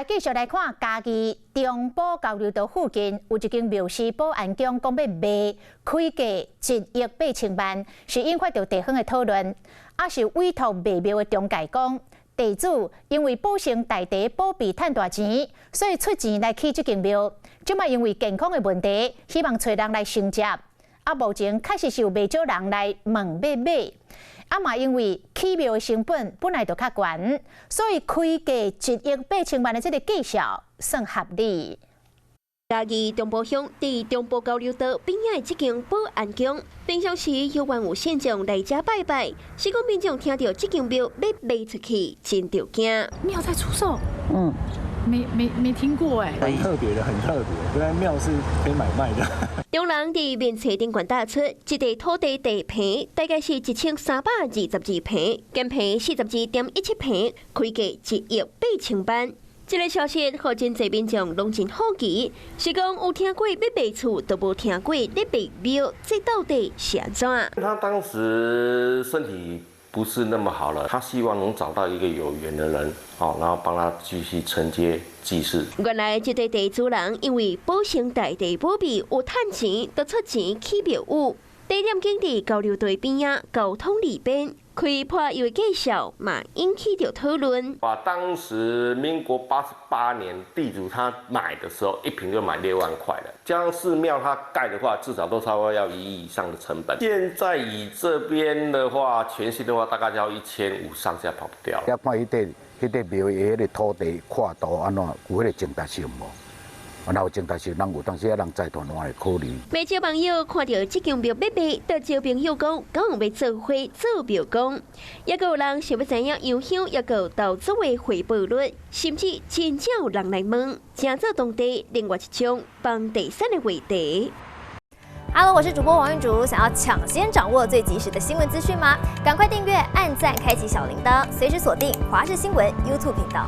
繼續來看嘉義中埔交流道附近有一間廟是保安宮，講欲賣開價1億8千萬，是引發著地方的討論。啊，是委託賣廟的中介講，地主因為保生大帝保庇趁大錢，所以出錢來起這間廟。這擺因為健康的問題，希望揣人來承接。啊，目前確實是有袂少人來問欲買。啊嘛，因為起廟的成本本來就較懸，所以開價1億8千萬的這個價數算合理。嘉義中埔鄉佇中埔交流道邊仔的這間保安宮，平常時猶原有信眾來遮拜拜。是講民眾聽著這間廟欲賣出去，真著驚。廟在出售？嗯，沒聽過哎。很特別的，很特別。原來廟是可以買賣的。中人佇面冊頂懸打出，這塊土地地坪大概是1322坪，建坪42.17坪，開價1億8千萬。這個消息，予真濟民眾攏真好奇，是講有聽過欲賣厝，都無聽過欲賣廟，這到底是按怎？他當時身體不是那麼好了，他希望能找到一個有緣的人，哦，然後幫他繼續承接祭祀。原來這塊地主人因為保生大帝保庇有趁錢，就出錢起廟宇。地點景佇交流道邊仔，交通利便，開破伊的介紹嘛，引起著討論。啊，當時民國88年，地主他買的時候，一坪就買6萬塊了。加上寺廟他蓋的話，至少都差不多要1億以上的成本。現在以這邊的話，全新的話，大概要1500上下跑不掉。要看彼塊廟的彼個土地闊度按怎，有彼個增值性無？啊，有增值性，人有當時啊，人財團會考慮。袂少網友看著這間廟欲賣，就招朋友講，敢有欲做伙做廟公？猶閣有人想欲知影油香，猶閣有投資的回報率，甚至真正有人來問，成做當地另外一種房地產的話題。 Hello，我是主播王玉竹，想要搶先掌握最及時的新聞資訊嗎？趕快訂閱、按讚、開啟小鈴鐺，隨時鎖定華視新聞 YouTube 頻道。